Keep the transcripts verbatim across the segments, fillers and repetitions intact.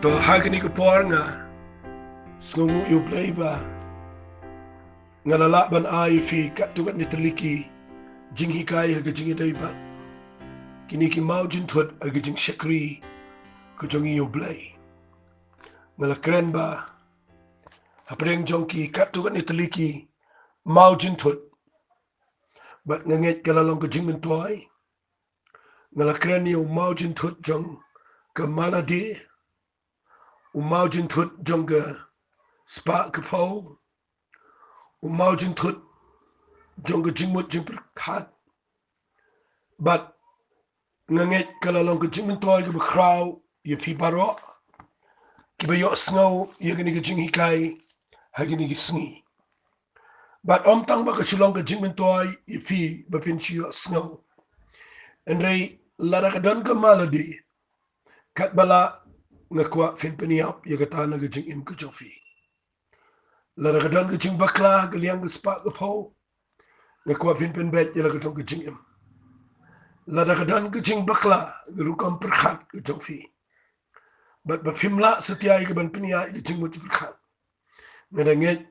To ha kane ka por nga sngewnguh ïa U Blei ba nga la lah ban ai ïa phi katto katne tylli ki jinghikai ha ka jingïadei bad kine ki mawjynthut ha ka jingshakri ka jong ngi ïa U Blei. Nga la kren ba hapdeng jong ki katto katne tylli ki mawjynthut, bad nga ngeit ka la long ka jingmyntoi. Nga la kren ïa u mawjynthut jong ka Malade, u mawjynthut jong ka spah ka phew, u mawjynthut jong ka jingmut jingpyrkhat. Bad nga ngeit ka la long ka jingmyntoi kaba khraw ïa phi baroh kiba ïohsngew ïa kane ka jinghikai ha kine ki sngi. Bad ym tang ba ka shu long ka jingmyntoi ïa phi ba phin shu ïohsngew, hynrei lada ka don ka Malade, katba lah nga kwah phin pynïap ïa kata na ka jingim ka jong phi. Lada ka don ka jingbakla ha ka liang ka spah ka phew, nga kwah phin pynbeit ïa la ka jong ka jingim. Lada ka don ka jingbakla ha ka rukom pyrkhat ka jong phi, bad ba phim lah satia ïa ka ban pynïaid ïa ka jingmut jingpyrkhat, nga da ngeit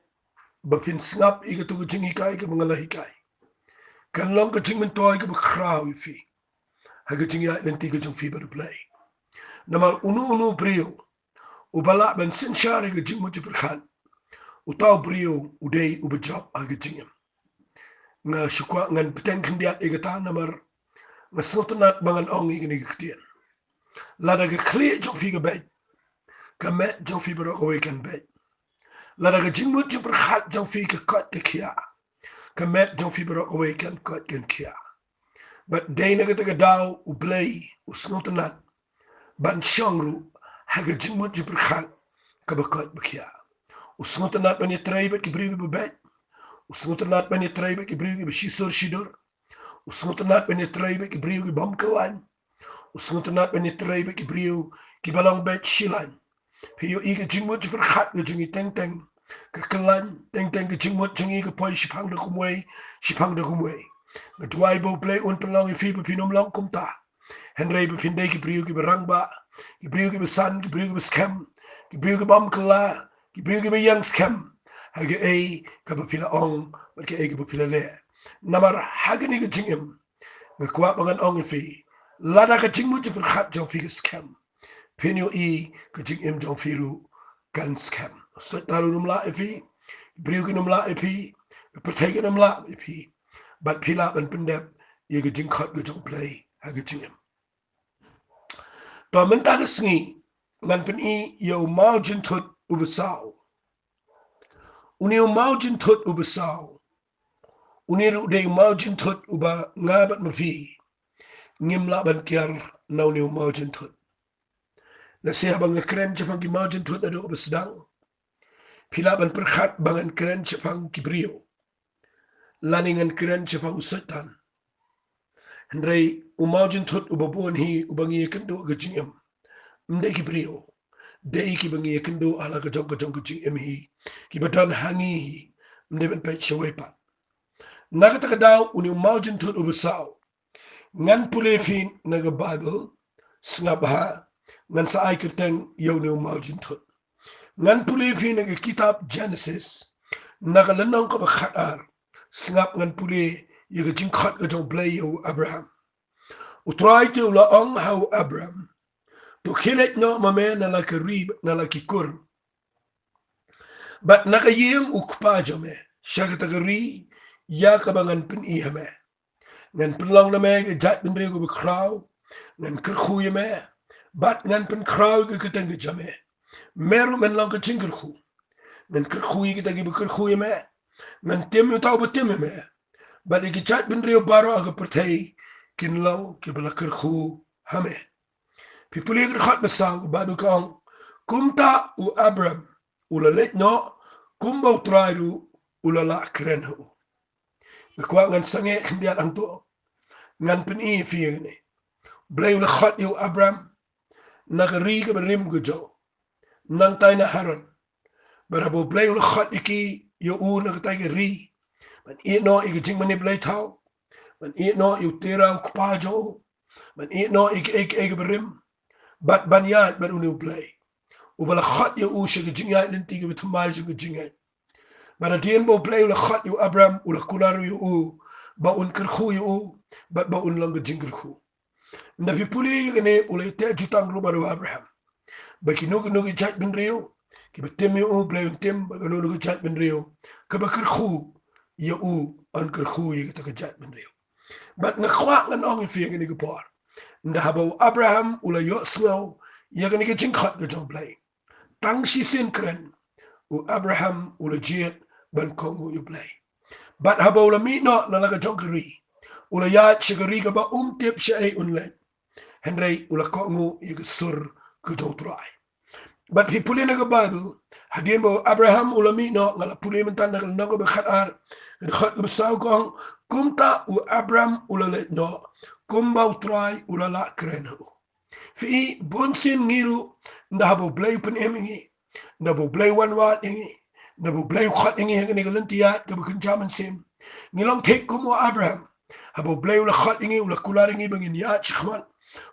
ba phin sngap ïa kato ka jinghikai kaba nga la hikai. Kan long ka jingmyntoi kaba khraw ïa phi ha ka jingïaid lynti ka jong phi bad U Blei. Namar uno uno u briew uba lah ban synshar ïa ka jingmut jingpyrkhat, uta u briew u dei uba jop ha ka jingim. Nga shu kwah ngan bteng khyndiat ïa kata namar nga sngewtynnat ba ngan ong ïa kane ka ktien. Lada ka khlieh jong phi ka beit, ka met jong phi baroh kawei kan beit. Lada ka jingmut jingpyrkhat jong phi ka koit ka khiah, ka met jong phi baroh kawei kan koit kan khiah. Bad dei na kata ka daw U Blei u sngewtynnat ban shong ruh ha ka jingmut jingpyrkhat kaba koit ba khiah. U sngewtynnat ban ïatrei bad ki briew kiba beit. U sngewtynnat ban ïatrei bad ki briew kiba shisur shidur. U sngewtynnat ban ïatrei bad ki briew kiba ym kyllain. U sngewtynnat ban ïatrei bad ki briew kiba long beit shilaiñ. Phi ïohi ka jingmut jingpyrkhat ka jong ngi teng teng ka kyllain, teng teng ka jingmut jong ngi ka poi shiphang da kumwei, shiphang da kumwei. Nga duwai ba U Blei un pynlong ïa phi ba phin ym long kumta, hynrei ba phin dei ki briew kiba rangbah, ki briew kiba san, ki briew kiba skhem, ki briew kiba ym kylla, ki briew kiba ïeng skhem ha kaei kaba phi la ong bad kaei kaba phi la leh. Namar ha kane ka jingim nga kwah ba ngan ong ïa phi, lada ka jingmut jingpyrkhat jong phi ka skhem, phin ïohi ka jingim jong phi ruh kan skhem. U Soitan un ym lah ïa phi, ki briew kin ym lah ïa phi, ka pyrthei kan ym lah ïa phi. Bad phi lah ban pyndep ïa ka jingkhot ka jong U Blei ha ka jingim. To mynta ka sngi ngan pyni ïa u mawjynthut uba saw. Une u mawjynthut uba saw, une ruh u dei u mawjynthut uba nga bad ma phi ngim lah ban kiar na une u mawjynthut. Lehse haba nga kren shaphang ki mawjynthut naduh kaba sdang, phi lah ban pyrkhat ba ngan kren shaphang ki briew, lane ngan kren shaphang u Soitan. Hynrei u mawjynthut uba bun hi uba ngi ïakynduh ha ka jingim, ym dei ki briew. Dei kiba ngi ïakynduh ha la ka jong ka jong ka jingim hi, kiba don ha ngi hi, ym dei ban peit shawei pat. Na kata ka daw une u mawjynthut uba saw, ngan pule phi na ka Baibl. Sngap bha, ngan sa ai kyrteng ïa une u mawjynthut. Ngan pule phi na ka kitab Jenesis, na ka lynnong kaba khatar. Sngap, ngan pule ïa ka jingkhot ka jong U Blei ïa u Abraham. U Trai te u la ong ha u Abraham, to khie leit noh ma me na la ka ri, na la ki kur, bad na ka ïing u kpa jong me, sha kata ka ri ïa kaba ngan pyni ha me. Ngan pynlong na me ka jaitbynriew kaba khraw, ngan kyrkhu ïa me, bad ngan pynkhraw ïa ka kyrteng ka jong me. Me ruh men long ka jingkyrkhu. Ngan kyrkhu ïa kita kiba kyrkhu ïa me, ngan tim ïa uta uba tim ïa me, bad ïa ki jaitbynriew baroh ha ka pyrthei kin long kiba la kyrkhu ha me. Phi pule ka dkhot ba saw, ka Baibl ka ong, kumta u Abram u la leit noh, kumba U Trai ruh u la lah kren ha u. Nga kwah ngan sangeh khyndiat hangto, ngan pyni ïa phi ïa kane. U Blei u la khot ïa u Abram na ka ri kaba rim ka jong u, nangtai na Haran. Bad haba U Blei u la khot ïa ki, ïa u na katai ka ri, ban ïeh noh ïa ka jingmane blei thaw, ban ïeh noh ïa u Tera u kpa jong u, ban ïeh noh ïa kiei kiei kiba rim, bad ban ïaid bad une U Blei. uba la khot ïa u sha ka jingïaid lynti kaba thymmai jong ka jingngeit. Bad hadien ba U Blei u la khot ïa u Abraham, u la kular ïa u ba un kyrkhu ïa u bad ba un long ka jingkyrkhu. Ynda phi pule ïa kane, u la ïateh jutang ruh bad u Abraham ba kino kino ki jaitbynriew kiba tim ïa U Blei un tim, bad kano kano ki jaitbynriew kaba kyrkhu ïa u, yn kyrkhu ïa kata ka jaitbynriew. Bad nga kwah ngan ong ïa phi ïa kane ka por, ynda haba u Abraham u la ïohsngew ïa kane ka jingkhot ka jong U Blei, tang shisien kren u Abraham u la jied ban kohnguh ïa U Blei. Bad haba u la mih noh na la ka jong ka ri, u la ïaid sha ka ri kaba um tip shaei un leit, hynrei u la kohnguh ïa ka sur ka jong U Trai. Bad phi pule na ka Baibl, hadien ba u Abraham u la mih noh, nga la pule mynta na ka lynnong kaba khatar, ka dkhot kaba saw ka ong, kumta u Abraham u la leit noh kumba U Trai u la lah kren ha u. Phi i, bunsien ngi ruh, ynda haba U Blei u pynim ïa ngi, ynda haba U Blei u wanwad ïa ngi, ynda haba U Blei u khot ïa ngi ha kane ka lynti ïaid kaba kynja mynsiem, ngi long thik kum u Abraham. Haba U Blei u la khot ïa ngi, u la kular ïa ngi ba ngin ïaid shakhmat,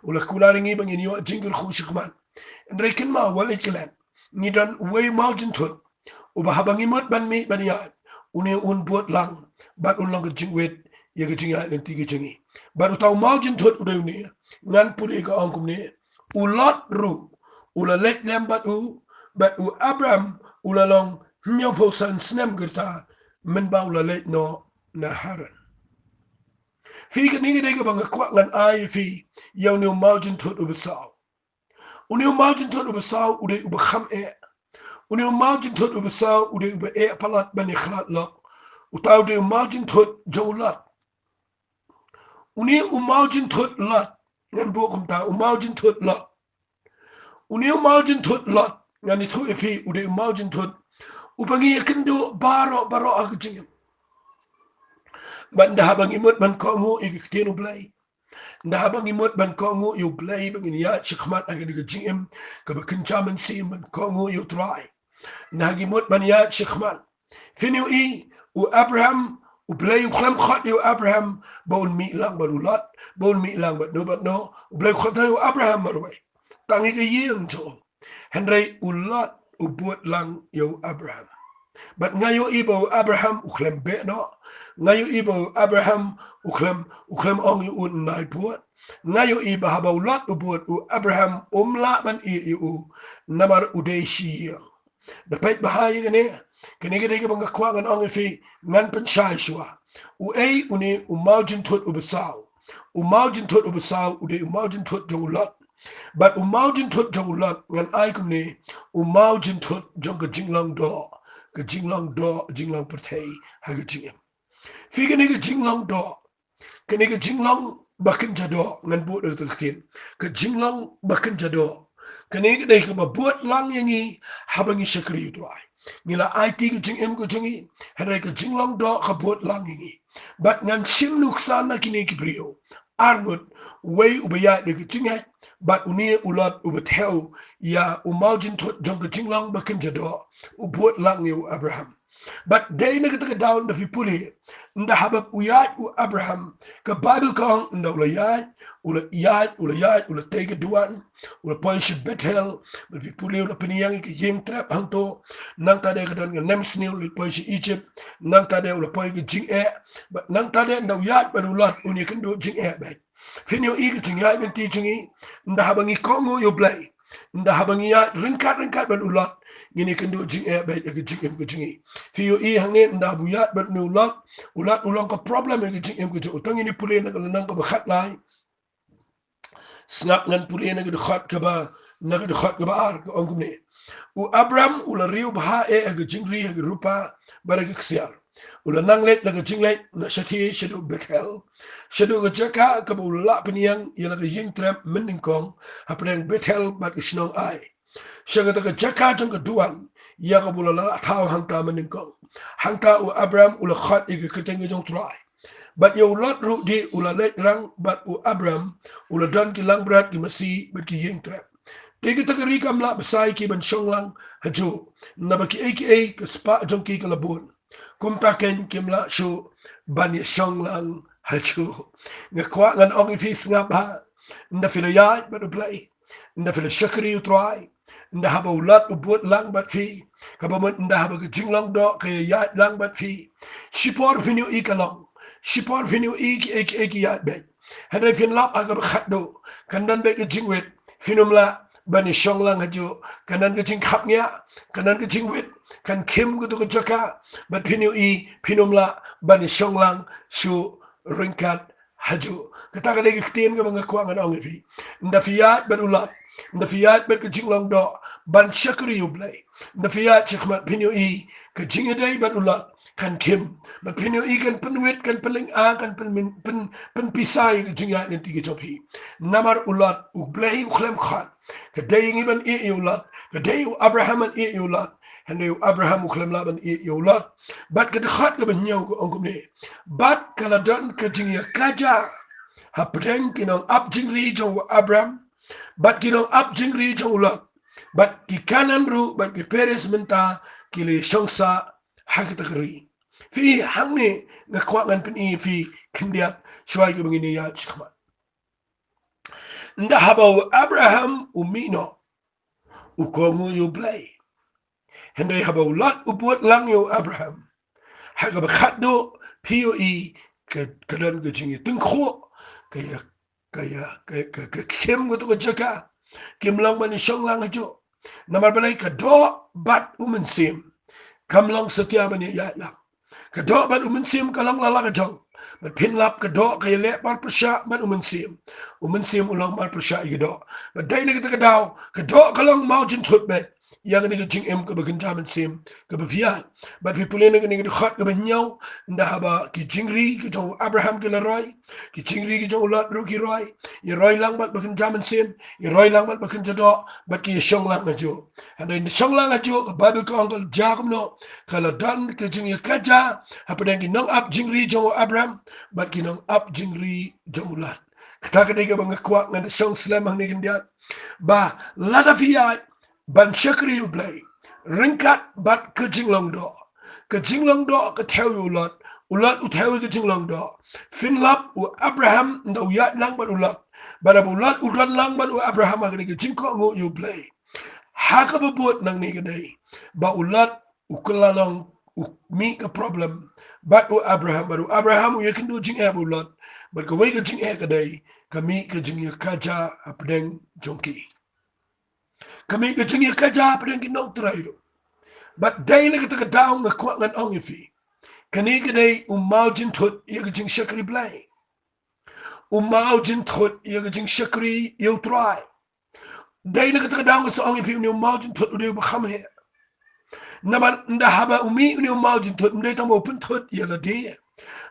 u la kular ïa ngi ba ngin ïoh jingkyrkhu shakhmat. Hynrei kynmaw, wat leit klet, ngi don uwei u mawjynthut uba haba ngi mut ban mih ban ïaid, une un bud lang bad un long ka jingwit ïa ka jingïaid lynti ka jong ngi. Bad uta u mawjynthut u dei une, ngan pule, ka ong kumne: U Lot ruh u la leit lem bad u, bad u Abram u la long hynñiewphew san snem ka rta mynba u la leit noh na Haran. Phi, kane ka dei kaba nga kwah ngan ai ïa phi ïa une u mawjynthut uba saw. Une u mawjynthut uba saw u dei uba kham eh. Une u mawjynthut uba saw u dei uba eh palat ban ïakhlad lok. Uta u dei u mawjynthut jong u Lot. Une u mawjynthut Lot, ngan buh kumta, u mawjynthut Lot. Une u mawjynthut Lot, ngan ïathuh ïa phi, u dei u mawjynthut uba ngi ïakynduh baroh baroh ha ka jingim. Bad ynda haba ngi mut ban kohnguh ïa ka ktien U Blei, ynda haba ngi mut ban kohnguh ïa U Blei ba ngin ïaid shakhmat ha kane ka jingim kaba kynja mynsiem, ban kohnguh ïa U Trai, ynda haba ngi mut ban ïaid shakhmat, phin ïohi, u Abraham, U Blei u khlem khot ïa u Abraham ba un mih lang bad u Lot, ba un mih lang bad no bad no. U Blei u khot ïa u Abraham marwei, tang ïa ka ïing jong u. Hynrei u Lot u bud lang ïa u Abraham. Bad nga ïohi ba u Abraham u khlem beh noh. Nga ïohi ba u Abraham u khlem, u khlem ong ïa u, nai bud. Nga ïohi ba haba u Lot u bud, u Abraham um lah ban ïeh ïa u, namar u dei shi ïing. Da peit bha ïa kane, kane ka dei kaba nga kwah ngan ong ïa phi, ngan pynshai shuwa. Uei une u mawjynthut uba saw? U mawjynthut uba saw u dei u mawjynthut jong u Lot. Bad u mawjynthut jong u Lot ngan ai kumne, u mawjynthut jong ka jinglong doh, ka jinglong doh, jinglong pyrthei ha ka jingim. Phi, kane ka jinglong doh, kane ka jinglong ba kynja doh, ngan buh da kata ka ktien, ka jinglong ba kynja doh. Kane ka dei kaba bud lang ïa ngi haba ngi shakri U Trai. Ngi la aiti ka jingim ka jong ngi, hynrei ka jinglong doh ka bud lang ïa ngi. Bad ngan shim nuksa na kine ki briew arngut, uwei uba ïaid da ka jingngeit, bad une u Lot uba thew ïa u mawjynthut jong ka jinglong ba kynja doh, u bud lang ïa u Abraham. Bad dei na kata ka daw, ynda phi pule, ynda haba u ïaid u Abraham, ka Baibl ka ong ynda u la ïaid, u la ïaid, u la ïaid, u la tei ka duwan, u la poi sha Bethel. Bad phi pule, u la pynïeng ïa ka ïing trep hangto. Nangta de ka don ka nemsniew, u la poi sha Egypt. Nangta de u la poi ka jingeh. Bad nangta de ynda u ïaid bad u Lot, un ïakynduh jingeh beit. Phin ïohi, ka jingïaid lynti jong ngi, ynda haba ngi kohnguh ïa U Blei, ynda haba ngi ïaid ryngkat ryngkat bad u Lot, ngin ïakynduh jingeh beit ha ka jingim ka jong ngi. Phi ïohi hangne, ynda haba u ïaid bad une u Lot, u Lot u long ka problem ha ka jingim ka jong u. To ngin ïa pule na ka lynnong kaba khatlai. Sngap, ngan pule na ka dkhot kaba, na ka dkhot kaba ar, ka ong kumne: U Abram u la riew bha eh ha ka jingri ha ka rupa bad ha ka ksiar. U la nang leit la ka jingleit na shathie shaduh Bethel, shaduh ka jaka kaba u la lah pynïeng ïa la ka ïing trep mynnyngkong, hapdeng Bethel bad ka shnong Ai, sha kata ka jaka jong ka duwan, ïa kaba u la lah thaw hangta mynnyngkong. Hangta u Abram u la khot ïa ka kyrteng ka jong U Trai. Bad ïa u Lot ruh de u la leit rang bad u Abram, u la don ki langbrot, ki masi bad ki ïing trep. Te kita ki ri kam lah bsa ïa ki ban shong lang hajuh, naba kiei kiei ka spah jong ki ka la bun. Kumta keiñ kim lah shuh ban ïa shong lang hajuh. Nga kwah ngan ong ïa phi, sngap bha, ynda phi la ïaid bad U Blei, ynda phi la shakri U Trai, Ynda haba u Lot u bud lang bad phi, kaba mut ynda haba ka jinglong doh ka ïaid lang bad phi, shipor phin ïohi ka long, shipor phin ïohi ki, ki, ki ïaid beit. Hynrei phin lap ha kaba khatduh, kan don beit ka jingwit, phin ym lah ban ïashong lang hajuh, kan don ka jingkhapngiah, kan don ka jingwit, kan khim kato ka jaka, bad phin ïohi phin ym lah ban ïashong lang shuh ryngkat hajuh. Kata ka dei ka ktien kaba nga kwah ngan ong ïa phi. Ynda phi ïaid bad u Lot, ynda phi ïaid bad ka jinglong doh ban shakri ïa u Blei, ynda phi ïaid shakhmat phin ïohi ka jingïadei bad u Lot kan khim, bad phin ïohi kan pynwit, kan pynlynga, kan pynmin, pyn, pynpisa ïa ka jingïaid lynti ka jong phi. Namar u Lot, u Blei u khlem khot. Ka dei ïa ngi ban ïeh ïa u Lot, ka dei ïa u Abraham ban ïeh ïa u Lot. Hynrei u Abraham u khlem lah ban ïeh ïa u Lot. Bad ka dkhot kaba hynñiew ka ong kumne: Bad ka la don ka jingïakajia hapdeng ki nongap jingri jong u Abraham bad ki nongap jingri jong u Lot, bad ki Kanaan ruh bad ki Periz mynta ki la ïashong sah ha kata ka ri. Phi, hangne nga kwah ngan pyni ïa phi khyndiat shuwa kaba ngin ïaid shakhmat. Ynda haba u Abraham u mih noh, u kohnguh ïa u Blei. Hynrei haba u Lot u bud lang ïa u Abraham, ha kaba khatduh phi ïohi ka, ka don ka jingïatyngkhuh, ka ïa, ka ïa, ka, ka, ka khim kato ka jaka. Kim long ban ïashong lang hajuh. Namar balei? Ka doh bad u mynsiem kam long satia ban ïaid lang. Ka doh bad u mynsiem ka long la la ka jong. Bad phin lap, ka doh ka ïaleh marpyrshah bad u mynsiem. U mynsiem u long marpyrshah ïa ka doh. Bad dei na kata ka daw ka doh ka long mawjynthut beit ïa kane ka jingim kaba kynja mynsiem kaba phi ïaid. Bad phi pule na kane ka dkhot kaba hynñiew, ynda haba ki jingri ki jong u Abraham ki la roi, ki jingri ki jong u Lot ruh ki roi, ïa roi lang bad ba kynja mynsiem, ïa roi lang bad ba kynja doh, bad ki ïashong lang hajuh. Hynrei ynda shong lang hajuh, ka Baibl ka ong ka la jia kumno? Ka la don ka jingïakajia hapdeng ki nongap jingri jong u Abraham bad ki nongap jingri jong u Lot. Kata ka dei kaba nga kwah ngan da shong slem hangne khyndiat, ba lada phi ïaid ban shakri ïa u Blei ryngkat bad ka jinglong doh, ka jinglong doh ka thew ïa u Lot, u Lot u thew ïa ka jinglong doh. Phin lap, u Abraham ynda u ïaid lang bad u Lot, bad haba u Lot u don lang bad u Abraham ha kane ka jingkohnguh ïa u Blei, ha kaba bud nangne ka dei ba u Lot u kylla long, u mih ka problem bad u Abraham, bad u Abraham u ïakynduh jingeh bad u Lot. Bad kawei ka jingeh ka dei ka mih ka jingïakajia hapdeng jong ki. Ka mih ka jingïakajia hapdeng ki nongtrei ruh. Bad dei na kata ka daw nga kwah ngan ong ïa phi, kane ka dei u mawjynthut ïa ka jingshakri Blei, u mawjynthut ïa ka jingshakri ïa u Trai. Dei na kata ka daw nga sa ong ïa phi, une u mawjynthut u dei uba kham heh. Namar ynda haba u mih une u mawjynthut, ym dei tang ba u pynthut ïa lade,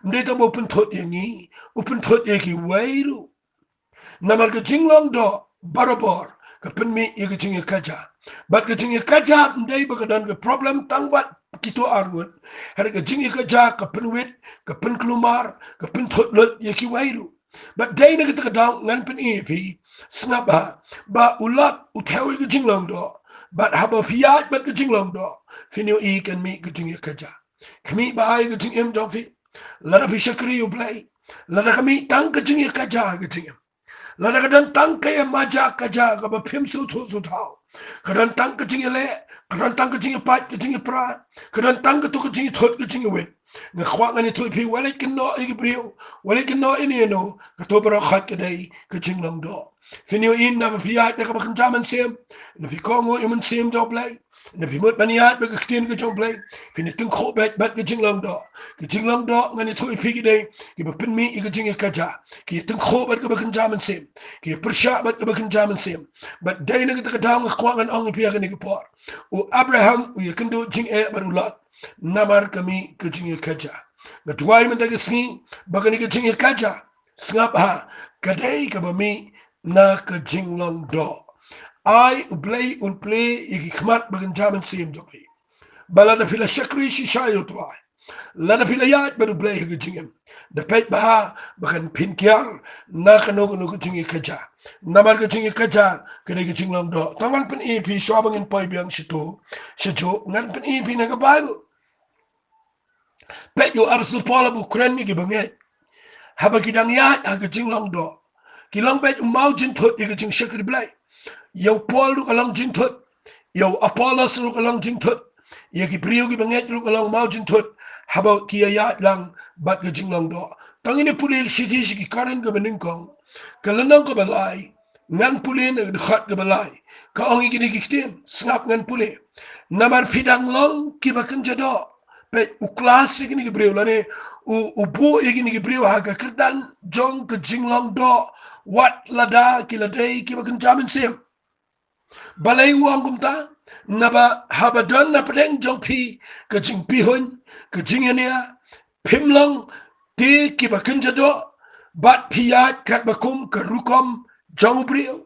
ym dei tang ba u pynthut ïa ngi, u pynthut ïa kiwei ruh. Namar ka jinglong doh barabor ka pynmih ïa ka jingïakajia. Bad ka jingïakajia ym dei ba ka don ka problem tang wat kito arngut. Hynrei ka jingïakajia ka pynwit, ka pynkulmar, ka pynthut lut ïa kiwei ruh. Bad dei na kata ka daw ngan pyni ïa phi, sngap bha, ba u Lot u thew ïa ka jinglong doh. Bad haba phi ïaid bad ka jinglong doh, phin ïohi kan mih ka jingïakajia. Ka mih bha ïa ka jingim jong phi. Lada phi shakri ïa u Blei, lada ka mih tang ka jingïakajia ha ka jingim, lada ka don tang ka ïamajah kajah kaba phim sngewthuh sngewthaw, ka don tang ka jingïaleh, ka don tang ka jingïapait ka jingïapra, ka don tang kato ka jingïathut ka jingïawit, nga kwah ngan ïathuh ïa phi, wat leit kynnoh ïa ki briew, wat leit kynnoh ïano ïano, kato baroh khoit ka dei ka jinglong doh. Phin ïohi ynda ba phi ïaid da kaba kynja mynsiem, ynda phi kohnguh ïa u Mynsiem jong u Blei, ynda phi mut ban ïaid bad ka ktien ka jong u Blei, phin ïatyngkhuh beit bad ka jinglong doh. Ka jinglong doh ngan ïathuh ïa phi ki dei kiba pynmih ïa ka jingïakajia. Ki ïatyngkhuh bad kaba kynja mynsiem, ki ïapyrshah bad kaba kynja mynsiem. Bad dei na kata ka daw nga kwah ngan ong ïa phi ha kane ka por, u Abraham u ïakynduh jingeh bad u Lot namar ka mih ka jingïakajia. Nga duwai mynta ka sngi ba kane ka jingïakajia, sngap bha, ka dei kaba mih na ka jinglong doh. Ai u Blei un plie ïa ki khmat ba kynja mynsiem jong phi, ba lada phi la shakri shisha ïa u Trai, lada phi la ïaid bad u Blei ha ka jingim, da peit bha ba kan pynkiar na kano kano ka jingïakajia. Namar ka jingïakajia ka dei ka jinglong doh. Tang ngan pyni ïa phi shuwa ba ngin poi biang shato shajuh, ngan pyni ïa phi na ka Baibl. Peit ïa u Apostol Paul haba u kren ïa ki bangeit, haba ki dang ïaid ha ka jinglong doh, ki long beit u mawjynthut ïa ka jingshakri Blei. Ïa u Paul ruh ka long jynthut, Ïa u Apollos ruh ka long jingthut. Ïa ki briew kiba ngeit ruh ka long maw jingthut. Haba ki ïa ïaid lang bad ka jinglong doh. Tang ine pule shithi sha ki Korinth kaba nyngkong, ka lynnong kaba lai. Ngan pule na ka dkhot kaba lai. Ka ong ïa kine ki ktien, sngap ngan pule. Namar phi dang long kiba kynja doh. Peit, u khlas ïa kine ki briew lane u, u buh ïa kine ki briew ha ka kyrdan jong ka jinglong doh, wat lada ki la dei kiba kynja mynsiem. Balei u ong kumta? Naba haba don na pdeng jong phi ka jingpihuiñ, ka jingïania, phim long te kiba kynja doh, bad phi ïaid katba kum ka rukom jong u briew.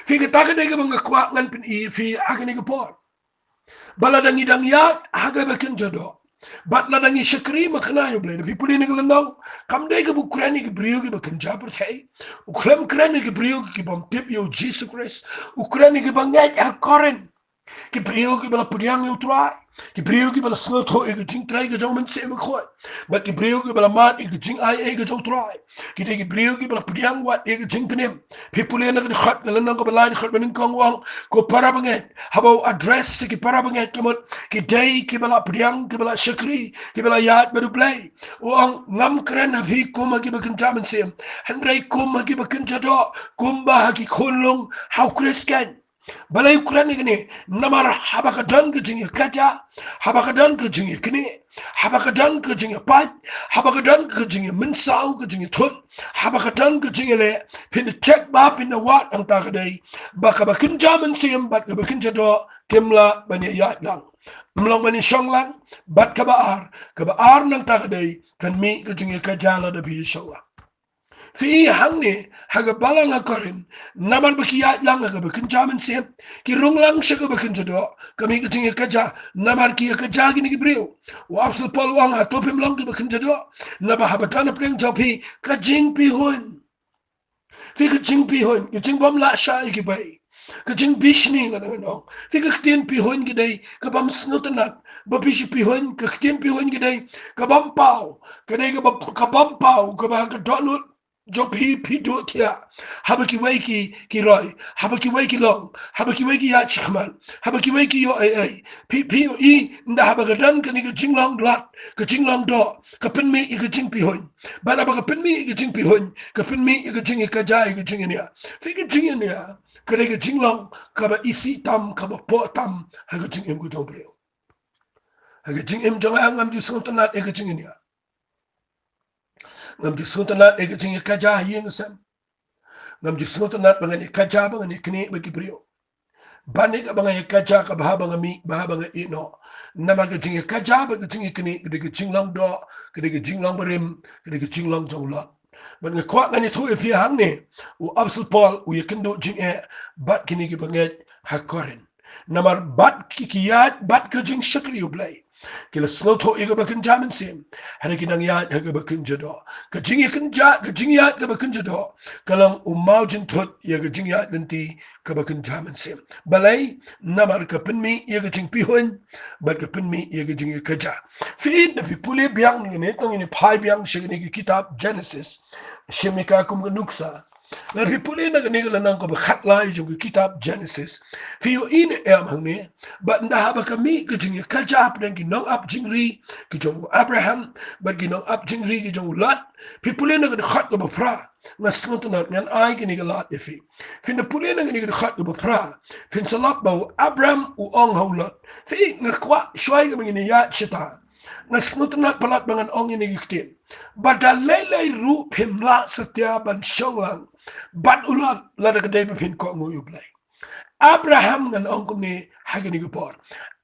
Phi, kata ka dei kaba nga kwah ngan pyni ïa phi ha kane ka por. Ba lada ngi dang ïaid ha kaba kynja doh, bad lada ngi shakri makhna ïa u Blei, da phi pule na ka lynnong, kam dei kaba u kren ïa ki briew kiba kynja pyrthei. U khlem kren ïa ki briew ki bym tip ïa u Jisu Khrist. U kren ïa kiba ngeit ha Korinth. Ki briew kiba la pdiang ïa u Trai. Ki briew kiba la sngewthuh ïa ka jingtrei ka jong u Mynsiem Bakhuid. Bad ki briew kiba la mad ïa ka jingai ei ka jong u Trai. Ki dei ki briew kiba la pdiang wat ïa ka jingpynim. Phi pule na ka dkhot, ka lynnong kaba lai, dkhot ba nyngkong, u ong, ko para bangeit. Haba u address ïa ki para bangeit, ka mut ki dei kiba la pdiang, kiba la shakri, kiba la ïaid bad u Blei. U ong, ngam kren ha phi kum ha kiba kynja mynsiem, hynrei kum ha kiba kynja doh, kumba ha ki khunlung ha u Khrist keiñ. Balei u kren ïa kane? Namar haba ka don ka jingïakajia, haba ka don ka jingïaknieh, haba ka don ka jingïapait, haba ka don ka jingïamynsaw, ka jingïathut, haba ka don ka jingïaleh, phin da check ba, phin da wad, hangta ka dei ba kaba kynja mynsiem bad kaba kynja doh kim lah ban ïaid lang. Ym long ban ïashong lang. Bad kaba ar, kaba ar nangta ka dei, kan mih ka jingïakajia lada phi ïashong lang. Phi i hangne ha ka balang ha Korinth, namar ba ki ïaid lang ha kaba kynja mynsiem, ki rung lang sha kaba kynja doh, ka mih ka jingïakajia, namar ki ïakajia kine ki briew. U Apostol Paul u ong, hato phim long kiba kynja doh? Naba haba don na pdeng jong phi ka jingpihuiñ. Phi, ka jingpihuiñ, ka jingbym lah shai ïa kiwei. Ka jingbishni, lada ngan ong. Phi, ka ktien pihuiñ ka dei kabym sngewtynnat. Ba phi shu pihuiñ, ka ktien pihuiñ ka dei kabym paw. Ka dei kaba, kabym paw, kaba ha ka dohnud jong phi, phi duh thiah. Haba kiwei ki, ki roi, haba kiwei ki long, haba kiwei ki ïaid shakhmat, haba kiwei ki ïoh ei ei. Phi, phi ïohi, ynda haba ka don kane ka jinglong lad, ka jinglong doh, ka pynmih ïa ka jingpihuiñ. Bad haba ka pynmih ïa ka jingpihuiñ, ka pynmih ïa ka jingïakajia, ïa ka jingïania. Phi, ka jingïania ka dei ka jinglong kaba isih tam, kaba poh tam ha ka jingim ka jong u briew. Ha ka jingim jong nga, ngam ju sngewtynnat ïa ka jingïania. Ngam ju sngewtynnat ïa ka jingïakajia ha ïing ha sem. Ngam ju sngewtynnat ba ngan ïakajia, ba ngan ïaknieh bad ki briew. Ban ïa kaba nga ïakajia, kaba haba nga mih, ba haba nga ïeh noh. Namar ka jingïakajia bad ka jingïaknieh ka dei ka jinglong doh, ka dei ka jinglong barim, ka dei ka jinglong jong u Lot. Bad nga kwah ngan ïathuh ïa phi hangne, u Apostol Paul u ïakynduh jingeh bad kine ki bangeit ha Korinth. Namar bad ki, ki ïaid bad ka jingshakri U Blei, ki la sngewthuh ïa kaba kynja mynsiem, hynrei ki dang ïaid ha kaba kynja doh. Ka jingïakynja, ka jingïaid kaba kynja doh ka long u maw jingthut ïa ka jingïaid lynti kaba kynja mynsiem. Balei? Namar ka pynmih ïa ka jingpihuiñ bad ka pynmih ïa ka jingïakajia. Phi, lada phi pule biang ïa kane, tang ïa kane, phai biang sha kane ka kitab Genesis, shim ïa ka kum ka nuksa. Lada phi pule na kane ka lynnong kaba khatlai jong ka kitab Genesis, phi ïohi ne em hangne ba ynda haba ka mih ka jingïakajia hapdeng ki nongap jingri ki jong u Abraham bad ki nongap jingri ki jong u Lot? Phi pule na ka dkhot kaba phra. Nga sngewtynnat, ngan ai kane ka lad ïa phi. Phin da pule na kane ka dkhot kaba phra, phin sa lap ba u Abraham u ong ha u Lot. Phi, nga kwah shuwa kaba ngin ïaid shata, nga sngewtynnat palat ba ngan ong ïa kine ki ktien. Ba da lei lei ruh phim lah satia ban shong lang bad u Lot lada ka dei ba phin kohnguh ïa U Blei. Abraham, ngan ong kumne ha kane ka por,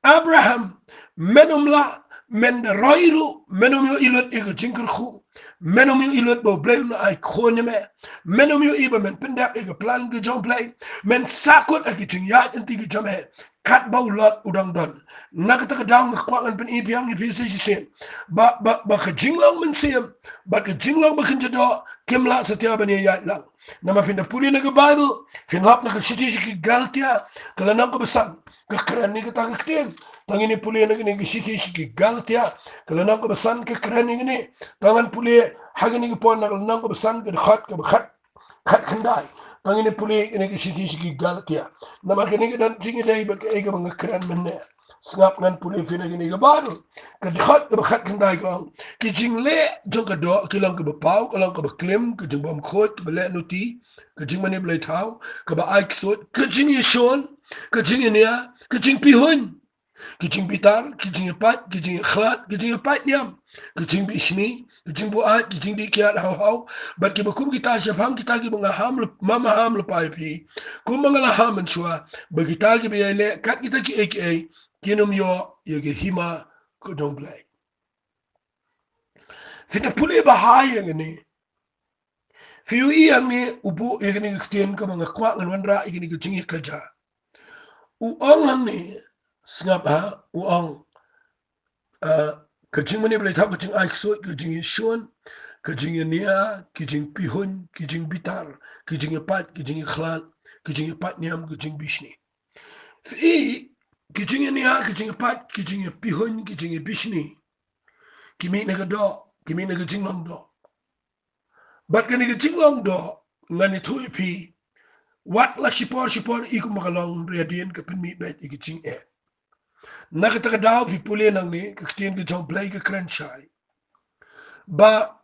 Abraham, men ym lah, men da roi ruh, men ym ïohi lut ïa ka jingkyrkhu, men ym ïohi lut ba U Blei un ai khun ïa me, men ym ïohi ba men pyndep ïa ka plan ka jong U Blei, men sahkut ha ki jingïaid lynti ki jong me, katba u Lot u dang don. Na kata ka daw nga kwah ngan pyni biang ïa phi sa shisien ba, ba, ba ka jinglong mynsiem bad ka jinglong ba kynja doh kim lah satia ban ïaid lang. Namar phin da pule na ka Baibl, phin lap na ka shithi sha ki Galatia, ka lynnong kaba san, ka kren ïa kata ka ktien. Tang ïa kane, pule na kane ka shithi sha ki Galatia, ka lynnong kaba san, ka kren ïa kane. Tang ngan pule ha kane ka por na ka lynnong kaba san, ka dkhot kaba khat, khatkhyndai. Tang ngin pule kane ka shithi sha ki Galatia. Namar kane ka don jingïadei bad kaei kaba nga kren mynne. Sngap, ngan pule phi na kane ka Baibl. Ka dkhot kaba khatkhyndai ka ong, ki jingleh jong ka doh ki long kaba paw, ka long kaba klim, ka jingbymkhuid, kaba leh nuti, ka jingmane blei thaw, kaba ai ksuid, ka jingïashun, ka jingïania, ka jingpihuiñ, ka jingbitar, ka jingïapait, ka jingïakhlad, ka jingïapait niam, ka jingbishni, ka jingbuaid, ka jingdih kiad haw haw, bad kiba kum kita, shaphang kita kiba nga ham lyp-, ma, ma ham lypa ïa phi, kumba nga la ham mynshuwa, ba kita kiba ïai leh kat kita kiei kiei kin ym ïoh ïa ka hima ka jong U Blei. Phi da pule bha ïa kane. Phi ïohi hangne u buh ïa kane ka ktien kaba nga kwah ngan wanrah ïa kane ka jingïakajia. U ong hangne, sngap ha, u ong, ah, ka jingmane blei thaw, ka jingai ksuid, ka jingïashun, ka jingïania, ka jingpihuiñ, ka jingbitar, ka jingïapait, ka jingïakhlad, ka jingïapait niam, ka jingbishni. Phi, ka jingïania, ka jingïapait, ka jingïapihuiñ, ka jingïabishni, ki mih na ka doh, ki mih na ka jinglong doh. Bad kane ka jinglong doh, ngan ïathuh ïa phi, wat la shipor shipor i kumba ka long, hynrei hadien ka pynmih beit ïa ka jingeh. Na kata ka daw phi pule nangne, ka ktien ka jong U Blei ka kren shai ba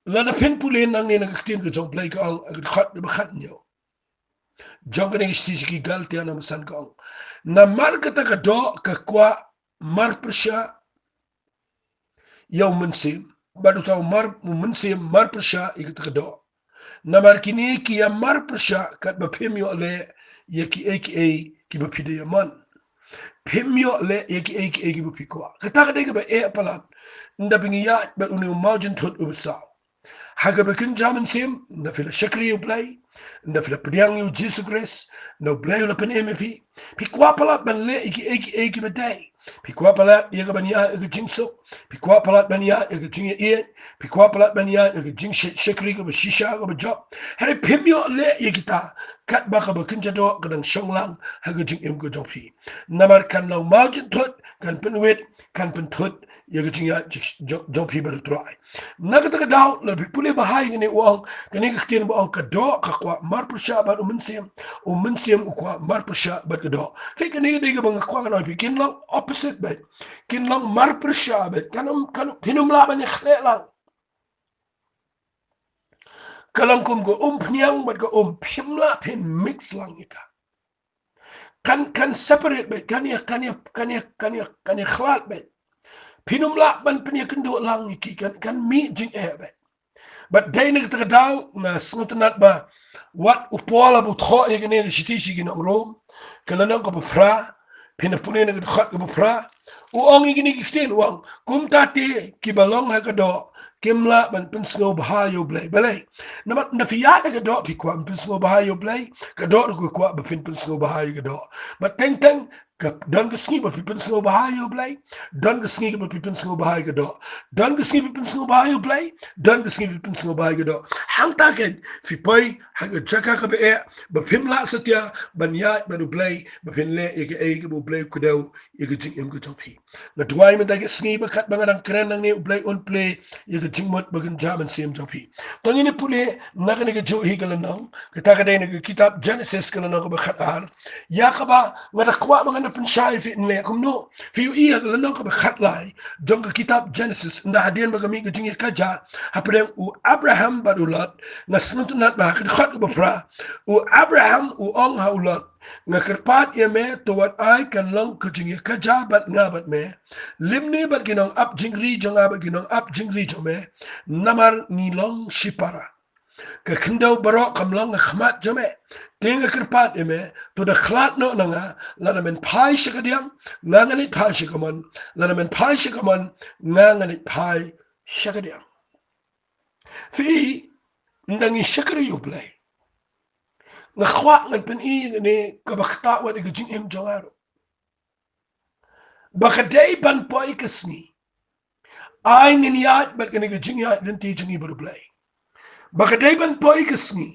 lada phin pule nangne na ka ktien ka jong U Blei, ka ong, ka dkhot kaba khathynñiew jong kane ka shithi sha ki Galatia, na ka san ka ong, namar kata ka doh ka kwah marpyrshah ïa u mynsiem, bad uta u mar, u mynsiem marpyrshah ïa kata ka doh. Namar kine ki ïa marpyrshah katba phim ïoh leh ïa kiei kiei kiba phi dei ïa mon. Phim ïoh leh ïa kiei kiei kiba phi kwah. Kata ka dei kaba eh palat ynda phi ngi ïaid bad une u mawjynthut uba saw. Ha kaba kynja mynsiem, ynda phi la shakri ïa U Blei, ynda phi la pdiang ïa U Jisu Khrist, ynda U Blei u la pynim ïa phi, phi kwah palat ban leh ïa kiei kiei kiba dei. Phi kwah palat ïa ka ban ïaid ïa ka jingsuk. Phi kwah palat ban ïaid ïa ka jingïaieit. Phi kwah palat ban ïaid ïa ka jingshakri kaba shisha kaba jop. Hynrei phim ïoh leh ïa kita katba kaba kynja doh ka dang shong lang ha ka jingim ka jong phi. Namar kan long mawjynthut, kan pynwit, kan pynthut ïa ka jingïaid jong, jong phi bad U Trai. Na kata ka daw, lada phi pule bha ïa kane, u ong, kane ka ktien ba ong ka doh ka kwah marpyrshah bad u mynsiem, u mynsiem u kwah marpyrshah bad ka doh. Phi, kane ka dei kaba nga kwah ngan ong ïa phi, kin long opposite beit. Kin long marpyrshah beit. Kan ym, kan, phin ym lah ban ïakhleh lang. Ka long kum ka umphniang bad ka um, phim lah phin mix lang ïa ka. Kan, kan separate beit, kan ïa, kan ïa, kan ïa, kan ïa, kan ïa khlad beit. Phin ym lah ban pynïakynduh lang ïa ki, kan, kan mih jingeh beit. Bad dei na kata ka daw nga sngewtynnat ba wat u Paul haba u thoh ïa kane ka shithi sha ki nong Rom, ka lynnong kaba phra, phin da pule na ka dkhot kaba phra, u ong ïa kine ki ktien, u ong, kumta te kiba long ha ka doh kim lah ban pynsngewbha ïa U Blei. Balei? Namar ynda phi ïaid ha ka doh phi kwah ban pynsngewbha ïa U Blei, ka doh ruh ka kwah ba phin pynsngewbha ïa ka doh. Bad teng teng ka don ka sngi ba phi pynsngewbha ïa U Blei, don ka sngi ba phi pynsngewbha ïa ka doh. Don ka sngi phi pynsngewbha ïa U Blei, don ka sngi phi pynsngewbha ïa ka doh. Hangta keiñ phi poi ha ka jaka kaba eh, ba phim lah satia ban ïaid bad U Blei, ba phin leh ïa kaei kaba U Blei u kdew ïa ka jingim ka jong phi. Nga duwai mynta ka sngi ba katba nga dang kren nangne, U Blei un plie ïa ka jingmut ba kynja mynsiem jong phi. To ngin ïa pule na kane kajuh hi ka lynnong, kata ka dei na ka kitab Genesis ka lynnong kaba khatar, ïa kaba nga da kwah ba ngan da pynshai ïa phi, ngan leh kumno. Phi ïohi ha ka lynnong kaba khatlai jong ka kitab Genesis, ynda hadien ba ka mih ka jingïakajia hapdeng u Abraham bad u Lot, nga sngewtynnat ba ha ka dkhot kaba phra, u Abraham u ong ha u Lot, nga kyrpad ïa me, to wat ai kan long ka jingïakajia bad nga bad me lymne bad ki nongap jingri jong nga bad ki nongap jingri jong me, namar ngi long shipara. Ka khyndew baroh kam long ha khmat jong me. Te nga kyrpad ïa me, to da khlad noh na nga, lada men phai sha kadiang, nga ngan leit phai sha kamon, lada men phai sha kamon, nga ngan leit phai sha kadiang. Phi, ynda ngi shakri ïa U Blei, nga kwah ngan pyni ïa kane kaba ktah wat ïa ka jingim jong nga ruh. Ba ka dei ban poi ka sngi, ai ngin ïaid bad kane ka jingïaid lynti jong ngi bad U Blei. Ba ka dei ban poi ka sngi,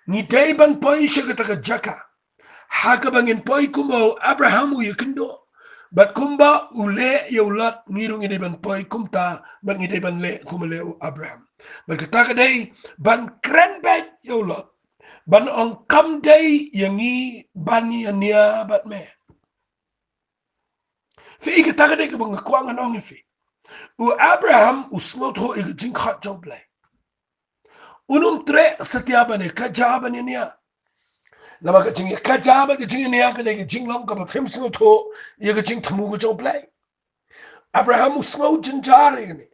ngi dei ban poi sha kata ka jaka ha kaba ngin poi kumba u Abraham u ïakynduh, bad kumba u leh ïa u Lot, ngi ruh ngi dei ban poi kumta, bad ngi dei ban leh kumba leh u Abraham. Bad kata ka dei ban kren beit ïa u Lot ban ong, kam dei ïa ngi ban ïa nia bad me. Phi i, kata ka dei kaba nga kwah ngan ong ïa phi. U Abraham u sngewthuh ïa ka jingkhot jong U Blei. Un ym treh satia ban ïa kaja ban ïa nia. Namar ka jingïa kaja bad ka jingïa nia ka dei ka jinglong kaba phim sngewthuh ïa ka jingthmu ka jong U Blei. Abraham u sngew jynjar ïa kane.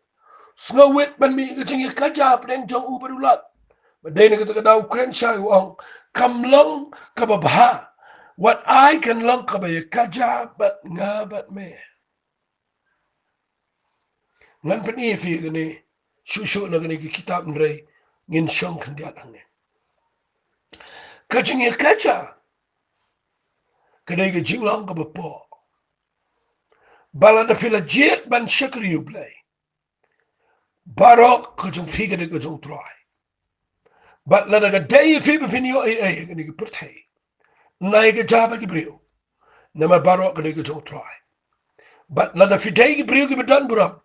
Sngew wit ban mih ka jingïa kaja hapdeng jong u bad u Lot. Ba dei na kata ka daw u kren shai u ong, kam long kaba bha. Wat ai kan long kaba ïa kaja bad nga bad me. Ngan pyni ïa phi kane shuh shuh na kane ka kitab, hynrei ngin shong khyndiat hangne. Ka jingïa kaja ka dei ka jinglong kaba poh. Ba lada phi la jied ban shakri U Blei, baroh ka jong phi ka dei ka jong U Trai. Bad lada ka dei ïa phi ba phin ïoh ei ei ha kane ka pyrthei, nai ka jia bad ki briew, namar baroh ka dei ka jong U Trai. Bad lada phi dei ki briew kiba don burom,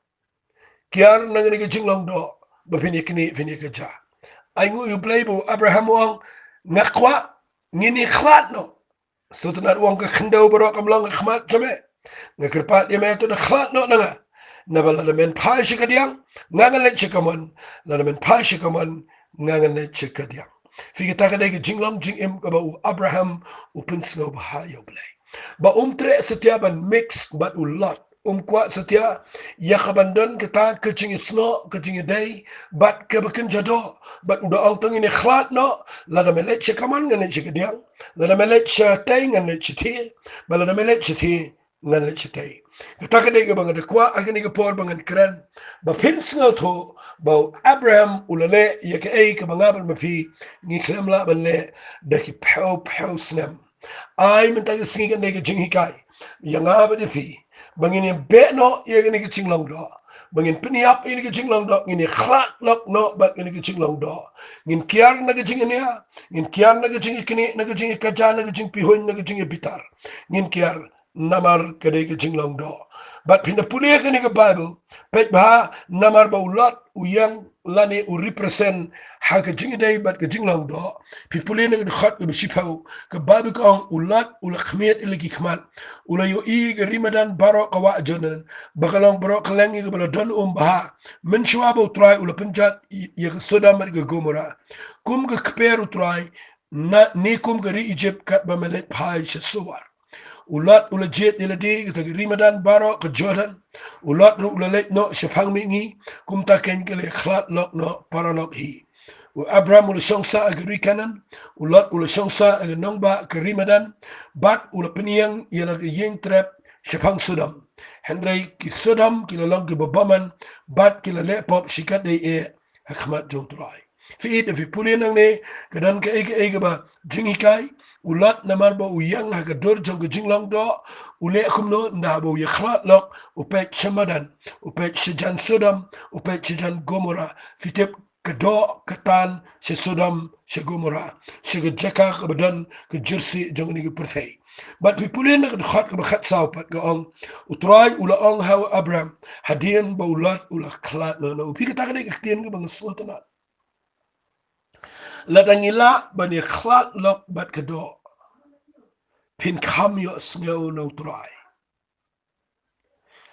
kiar na kane ka jinglong doh ba phin ïa knieh, phin ïa kaja. Ai nguh ïa U Blei ba u Abraham u ong, nga kwah ngin ïa khlad noh. Sngewtynnat, u ong, ka khyndew baroh kam long ha khmat jong me. Nga kyrpad ïa me, to da khlad noh na nga. Naba lada men phai sha kadiang, nga ngan leit sha kamon. Lada men phai sha kamon, nga ngan leit sha kadiang. Phi, kata ka dei ka jinglong jingim kaba u Abraham u pynsngewbha ïa U Blei. Ba um treh satia ban mix bad u Lot. Um kwah satia ïa ka ban don kata ka jingïasnoh, ka jingïadei bad kaba kynja doh. Bad u da ong, to ngin ïa khlad noh, lada me leit sha kamon ngan leit sha kadiang, lada me leit shatei ngan leit shathie, bad lada me leit shathie ngan leit shatei. Kata ka dei kaba nga da kwah ha kane ka por ba ngan kren, ba phin sngewthuh ba u Abraham u la leh ïa kaei kaba nga bad ma phi ngi khlem lah ban leh da ki phew phew snem. Ai mynta ka sngi kan dei ka jinghikai ïa nga bad ïa phi, ba ngin ïa beh noh ïa kane ka jinglong doh, ba ngin pynïap ïa kane ka jinglong doh, ngin ïa khlad lok noh bad kane ka jinglong doh. Ngin kiar na ka jingïania, ngin kiar na ka jingïaknieh, na ka jingïakaja, na ka jingpihuiñ, na ka jingïabitar. Ngin kiar namar ka dei ka jinglong doh. Bad phin da pule kane ka Baibl, peit bha, namar ba u Lot u ïeng lane u represent ha ka jingïadei bad ka jinglong doh. Phi pule na ka dkhot kaba shiphew, ka Baibl ka ong, u Lot u la khmied ïa la ki khmat, u la ïohi ka ri madan baroh ka wah Jordan, ba ka long baroh kylleng ïa kaba la don um bha. Mynshuwa ba U Trai u la pynjot ïa ka Sodom bad ka Gomorrah kum ka kper, U Trai, na, ne kum ka ri Ijipt katba me leit phai sha Soar. U Lot u la jied ïa lade ha kata ka ri madan baroh ka Jordan. U Lot ruh u la leit noh shaphang mihngi, kumta keiñ ka la ïa khlad lok noh paralok hi. U Abram u la shong sah ha ka ri Kanaan, u Lot u la shong sah ha ka nongbah ka ri madan, bad u la pynïeng ïa la ka ïing trep shaphang Sodom. Hynrei ki Sodom ki la long kiba bymman, bad ki la leh pop shikatdei eh ha khmat jong U Trai. Phi ïa phi pule nangne, ka don kaei kaei kaba jinghikai. U Lot, namar ba u ïeng ha ka dur jong ka jinglong doh, u leh kumno? Ynda ba u ïa khlad lok, u peit sha madan, u peit sha jan Sodom, u peit sha jan Gomorrah. Phi tip, ka doh ka tan sha Sodom sha Gomorrah, sha ka jaka kaba don ka jyrsieh jong kane ka pyrthei. Bad phi pule na ka dkhot kaba khatsaw pat, ka ong, U Trai u la ong ha u Abram, hadien ba u Lot u la khlad noh na u. Phi, kata ka dei ka ktien kaba nga sngewtynnat. Lada ngi lah ban ïa khlad lok bad ka doh, phin kham ïohsngew na U Trai.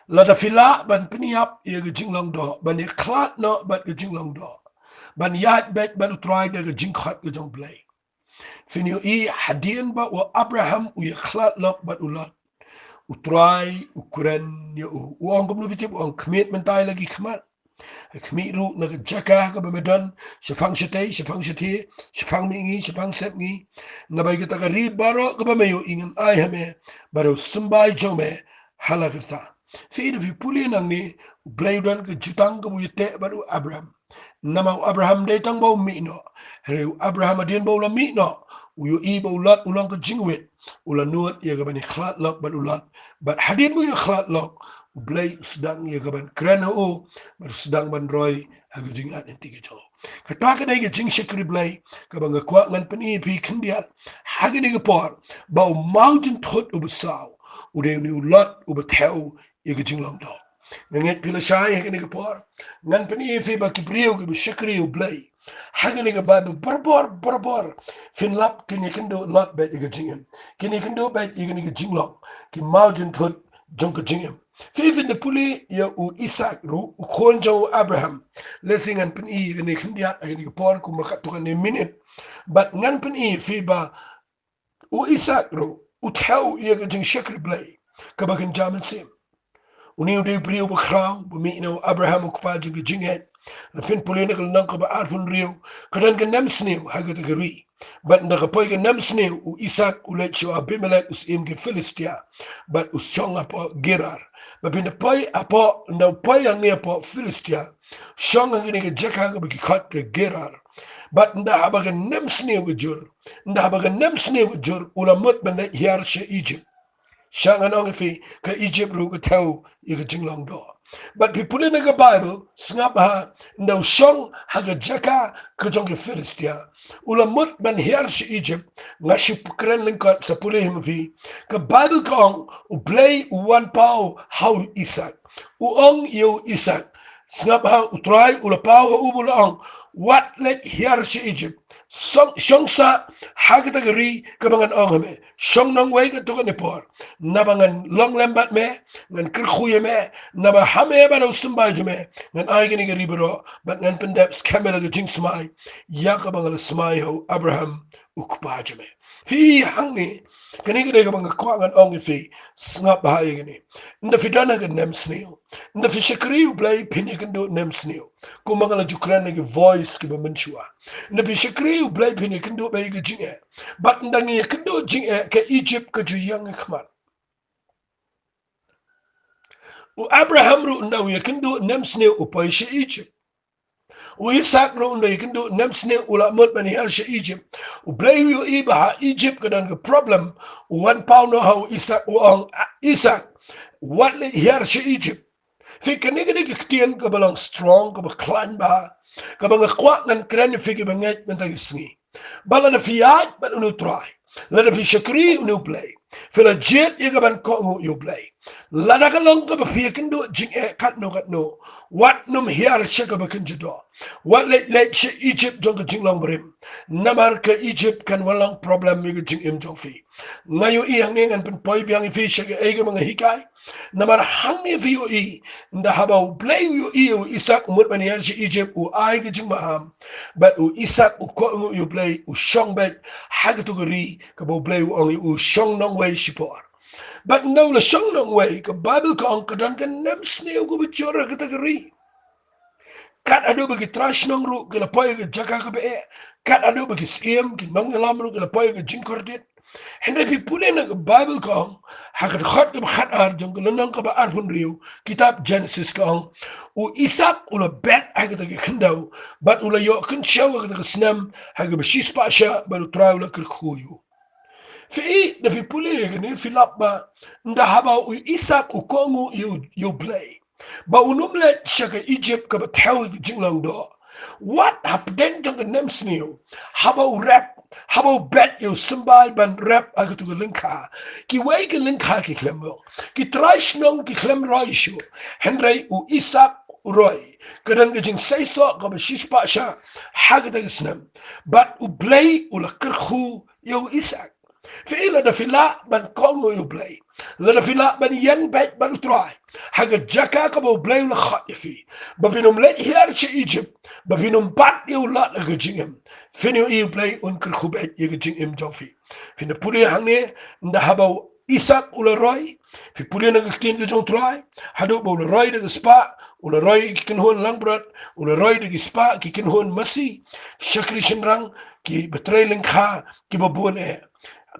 Lada phi lah ban pynïap ïa ka jinglong doh, ban ïa khlad noh bad ka jinglong doh, ban ïaid beit bad U Trai da ka jingkhot ka jong U Blei. Phin ïohi hadien ba u Abraham u ïa khlad lok bad u Lot, U Trai u kren ïa u. U ong kumno, phi tip? U ong, khmied mynta ïa la ki khmat. Khmih ruh na ka jaka kaba me don, shaphang shatei, shaphang shathie, shaphang mihngi, shaphang sepngi. Naba ïa kata ka ri baroh kaba me ïohi ngan ai ha me, bad u symbai jong me ha la ka rta. Phi ïa phi pule nangne, U Blei u don ka jutang kaba u ïateh bad u Abraham. Namar u Abraham dei tang ba u mih noh. Hynrei u Abraham hadien ba u la mih noh, u ïohi ba u Lot u long ka jingwit, u la nud ïa ka ban ïa khlad lok bad u Lot. Bad hadien ba u ïa khlad lok, U Blei u sdang ïa ka ban kren ha u, bad u sdang ban roi ha ka jingat lynti ka jong u. Kata ka dei ka jingshakri Blei kaba nga kwah ngan pyni ïa phi khyndiat ha kane ka por, ba u mawjynthut uba saw u dei une u Lot uba thew ïa ka jinglong doh. Nga ngeit phi la shai ha kane ka por. Ngan pyni ïa phi ba ki briew kiba shakri ïa U Blei ha kane ka Baibl barabor, barabor, phin lap kin ïakynduh lot beit ïa ka jingim. Kin ïakynduh beit ïa kane ka jinglong, ki mawjynthut jong ka jingim. Phi, phin da pule ïa u Isaak ruh, u khun jong u Abraham. Lehse ngan pyni ïa kane khyndiat ha kane ka por kumba katto katne minit. Bad ngan pyni ïa phi ba u Isaak ruh u thew ïa ka jingshakri Blei kaba kynja mynsiem. Une u dei u briew ba khraw ba mih na u Abraham u kpa jong ka jingngeit. Lada phin pule na ka lynnong kaba arphew hynriew, ka don ka nemsniew ha kata ka ri. Bad ynda ka poi ka nemsniew, u Isaak u leit sha u Abimelek u syiem ki Philistia, bad u shong hapoh Gerar. Bad phin da poi hapoh, ynda u poi hangne hapoh Philistia, shong ha kane ka jaka kaba ki khot ka Gerar. Bad ynda haba ka nemsniew ka jur, ynda haba ka nemsniew ka jur, u la mut ban leit hiar sha Ijipt. Sha ngan ong ïa phi, ka Ijipt ruh ka thew ïa ka jinglong doh. Bad phi pule na ka Baibl, sngap bha, ynda u shong ha ka jaka ka jong ki Philistia, u la mut ban hiar sha Ijipt. Nga shu kren lyngkot sa pule hi ma phi. Ka Baibl ka ong, U Blei u wan paw ha u Isaak. U ong ïa u Isaak, sngap bha, U Trai u la paw ha u bad u la ong, wat leit hiar sha Ijipt. Shong, shong sah ha kata ka ri kaba ngan ong ha me. Shong nongwei katto katne por. Naba ngan long lem bad me, ngan kyrkhu ïa me, naba ha me bad ha u symbai jong me ngan ai kane ka ri baroh, bad ngan pyndep skhem ïa la ka jingsmai ïa kaba nga la smai ha u Abraham u kpa jong me. Phi, hangne, kane ka dei kaba nga kwah ngan ong ïa phi, sngap bha ïa kane. Ynda phi don ha ka nemsniew, ynda phi shakri U Blei, phin ïakynduh nemsniew. Kumba nga la ju kren na ki voice kiba mynshuwa. Ynda phi shakri U Blei, phin ïakynduh beit ïa ka jingeh. Bad ynda ngi ïakynduh jingeh, ka Ijipt ka ju ïeng ha khmat. U Abraham ruh ynda u ïakynduh nemsniew u poi sha Ijipt. U Isaak ruh ynda u ïakynduh nemsniew u la mut ban hiar sha Ijipt. U Blei u ïohi ba ha Ijipt ka don ka problem. U wan paw noh ha u Isaak, u ong, "A, Isaak, wat leit hiar sha Ijipt." Phi, kane ka dei ka ktien kaba long strong, kaba khlaiñ bha, kaba nga kwah ngan kren ïa phi kiba ngeit mynta ka sngi. Ba lada phi ïaid bad une U Trai, lada phi shakri une U Blei, phi la jied ïa ka ban kohnguh ïa U Blei, lada ka long kaba phi ïakynduh jingeh katno katno, wat nym hiar sha kaba kynja doh. Wat leit leit sha Ijipt jong ka jinglong barim. Namar ka Ijipt kan wan long problem ïa ka jingim jong phi. Nga ïohi hangne, ngan pynpoi biang ïa phi sha kaei kaba nga hikai. Namar hangne phi ïohi, ynda haba U Blei u ïohi ïa u Isaak u mut ban hiar sha Ijipt, u ai ka jingmaham. Bad u Isaak u kohnguh ïa U Blei, u shong beit ha kato ka ri kaba U Blei u ong ïa u shong nongwei shipor. Bad ynda u la shong nongwei, ka Baibl ka ong ka don ka nemsniew kaba jur ha kata ka ri. Kat haduh ba ki trai shnong ruh ki la poi ha ka jaka kaba eh. Kat haduh ba ki syiem, ki nongïalam ruh ki la poi ha ka jingkordit. Hynrei phi pule na ka Baibl ka ong, ha ka dkhot kaba khatar jong ka lynnong kaba arphew hynriew, kitab Genesis ka ong, u Isaak u la bet ha kata ka khyndew, bad u la ïoh kynshew ha kata ka snem ha kaba shispah shah, bad U Trai u la kyrkhu ïa u. Phi, ynda phi pule ïa kane phi lap ba ynda haba u Isaak u kohnguh ïa U, ïa U Blei, ba un ym leit sha ka Ijipt kaba thew ïa ka jinglong doh. Wat hapdeng jong ka nemsniew, haba u rep, haba u bet ïa u symbai ban rep ha kato ka lyngkha, kiwei ki lyngkha ki khlem roi, ki trai shnong ki khlem roi shuh. Hynrei u Isaak u roi. Ka don ka jingseisoh kaba shispah shah ha kata ka snem. Bad U Blei u la kyrkhu ïa u Isaak. Phi, lada phi lah ban kohnguh ïa U Blei, lada phi lah ban ïeng beit bad U Trai ha ka jaka kaba U Blei u la khot ïa phi, ba phin ym leit hiar sha Ijipt, ba phin ym bat ïa u Lot ha ka jingim, phin ïohi U Blei un kyrkhu beit ïa ka jingim jong phi. Phin da pule hangne, ynda haba u Isaak u la roi, phi pule na ka ktien ka jong U Trai, haduh ba u la roi da ka spah, u la roi ki kynhun langbrot, u la roi da ki spah ki kynhun masi, shakri shynrang, kiba trei lyngkha, kiba bun eh.